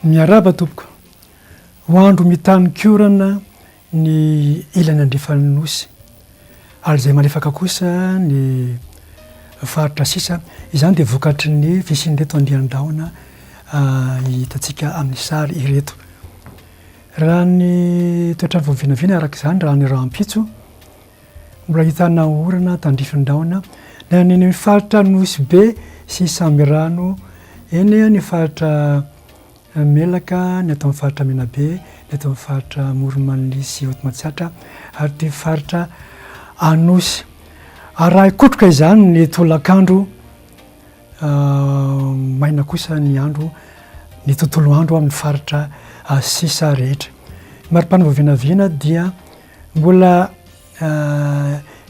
Miarahaba tompoko. Ho andro mitanin-korana ny ilany andrefan'ny Nosy ary izay malefaka kosa ny faritra sisa. Izany dia vokatry ny fisian'ireto andian-drahona hitantsika amin'ny sary ireto. Raha ny toetr'andro vao vinavina araka izany raha ny rahampitso, mbola ahitana orana tandrifin-drahona na any amin'ny faritra Nosy Be sy Sambirano, eny ny faritra Melaka, ny ato amin'ny faritra Menabe, ny ato amin'ny faritra Amoron'i Mania sy Haute Matsiatra ary ity faritra Anosy. Ary raha hikotroka izany ny tolakandro, maina kosa ny andro, ny tontolo andro amin'ny faritra sisa rehetra. Ny maripana vao vinavina dia mbola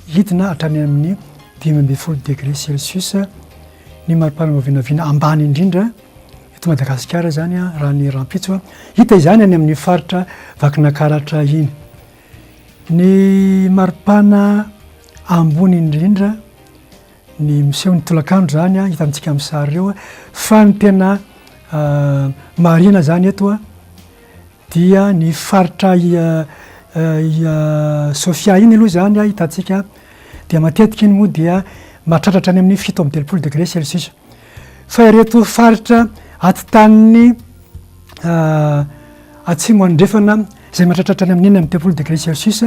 hidina hatrany amin'ny 15 degré celsius ny maripana vao vinavina ambany indrindra eto Madagasikara izany raha ny rahampitso. Hita izany any amin'ny faritra Vakinakaratra iny. Ny maripana ambony indrindra ny miseho ny tolakandro izany hitantsika amin'ny sary ireo fa ny tena marina izany eto dia ny faritra Sofia iny aloha izany hitantsika dia matetika iny moa dia mahatratra hatrany amin'ny 37 degré celsius fa ireto faritra atitaniny atsimo andrefana izay mahatratra hatrany amin'ny 36 degré celsius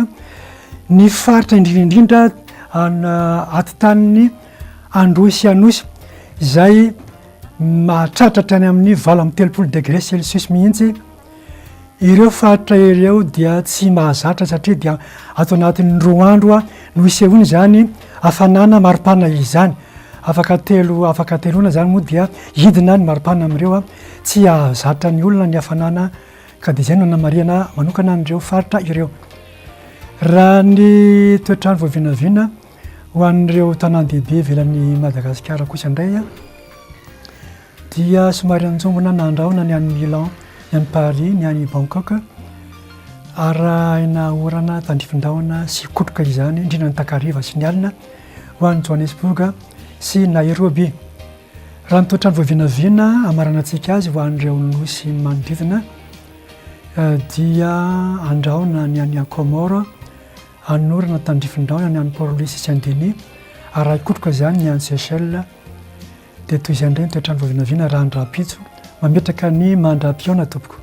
ny faritra indrindra indrindra atitaniny Androy sy Anosy izay mahatratra hatrany amin'ny 38 degré celsius mihitsy. Ireo faritra ireo dia tsy mahazatra satria dia ato anatin'ny roa andro no isehoany izany hafanana maripana izany. Afaka telo afaka teloana izany moa dia hidina ny maripana amin'ireo. Tsy hahazatra ny olona ny hafanana ka dia izay no anamarihana manokana an'ireo faritra ireo. Raha ny toetr'andro vao vinavina Ho an'ireo tanàn-dehibe ivelan'i Madagasikara kosa indray dia somary anjombona na andrahona ny any Milan, ny any Paris, ny any Bangkok. Arahina orana tandrifin-drahona sy kotroka izany, indrindra ny takariva sy ny alina, ho an'i Johannesburg sy Nairobi. Raha ny toetr'andro voavinavina hamaranantsika azy ho an'ireo nosy manodidina dia andrahona ny any Comores, Hanorina tandrifin-drano ny any Port Louis sy Saint Denis ary raha hikotroka izany ny any Seychelles dia toy izay indray ny toetr'andro vao vinavina raha ny rahampitso. Mametraka ny mandra-pihaona tompoko.